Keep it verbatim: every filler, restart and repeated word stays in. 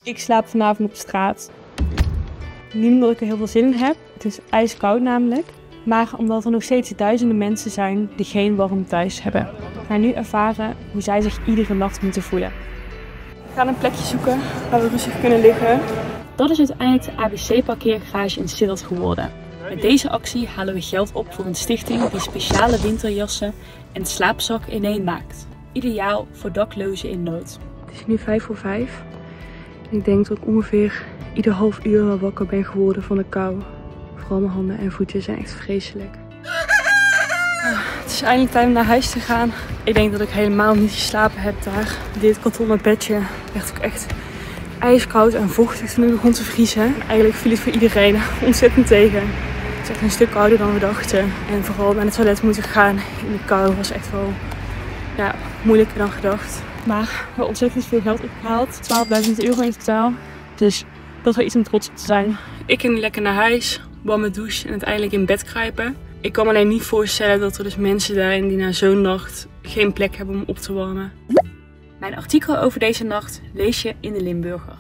Ik slaap vanavond op straat. Niet omdat ik er heel veel zin in heb, het is ijskoud namelijk, maar omdat er nog steeds duizenden mensen zijn die geen warm thuis hebben. We gaan nu ervaren hoe zij zich iedere nacht moeten voelen. We gaan een plekje zoeken waar we rustig kunnen liggen. Dat is uiteindelijk de A B C-parkeergarage in Sittard geworden. Met deze actie halen we geld op voor een stichting die speciale winterjassen en slaapzakken in één maakt. Ideaal voor daklozen in nood. Het is nu vijf voor vijf. Ik denk dat ik ongeveer ieder half uur wel wakker ben geworden van de kou. Vooral mijn handen en voeten zijn echt vreselijk. Het is eindelijk tijd om naar huis te gaan. Ik denk dat ik helemaal niet geslapen heb daar. Dit kartonnen bedje werd ook echt ijskoud en vochtig toen het begon te vriezen. En eigenlijk viel het voor iedereen ontzettend tegen. Het is echt een stuk kouder dan we dachten. En vooral naar het toilet moeten gaan in de kou was echt wel, ja, moeilijker dan gedacht. Maar wel ontzettend veel geld opgehaald. Twaalfduizend euro in totaal. Dus dat is wel iets om trots op te zijn. Ik kan nu lekker naar huis, warme douche en uiteindelijk in bed kruipen. Ik kan me alleen niet voorstellen dat er dus mensen zijn die na zo'n nacht geen plek hebben om op te warmen. Mijn artikel over deze nacht lees je in de Limburger.